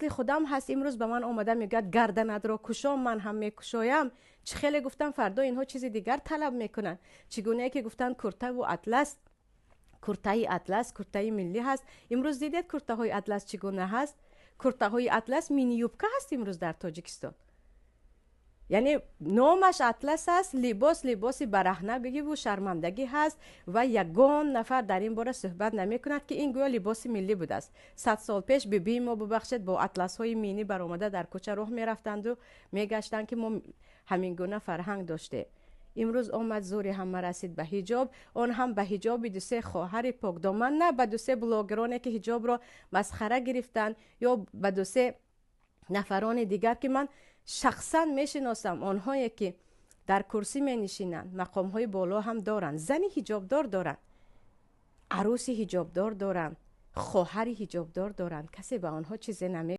Худам ҳаст. Имрӯз ба ман омада мегӯяд: «Гарданатро кушо, ман ҳам мекушоям». Чӣ хеле гуфтам, фардо инҳо чизи дигар талаб мекунанд. Чӣ гунае ки гуфтанд, куртаву атлас, куртаи атлас куртаи миллӣ ҳаст. Имрӯз дидед, куртаҳои атлас чӣ гуна ҳаст? Куртаҳои атлас мини-юбка ҳаст имрӯз дар Тоҷикистон. Яъне номаш атлас аст, либос либоси бараҳнагиву шармандагӣ ҳаст ва ягон нафар дар ин бора суҳбат намекунад, ки ин гӯё либоси миллӣ будааст. 100 сол пеш бибии мо, бубахшед, бо атласҳои мини баромада дар кӯча роҳ мерафтанду мегаштанд, ки мо ҳамин гуна фарҳанг доштем. Имрӯз омад, зӯри ҳама расид ба ҳиҷоб, он ҳам ба ҳиҷоби дусе хоҳари покдоман, на ба дусе блогероне, ки ҳиҷобро масхара гирифтанд, ё ба дусе нафарони дигар, ки ман шахсан мешиносам. Онҳое ки дар курсӣ менишинанд, мақомҳои боло ҳам доранд, зани ҳиҷобдор доранд, арӯси ҳиҷобдор доранд, хоҳари ҳиҷобдор доранд, касе ба онҳо чизе наме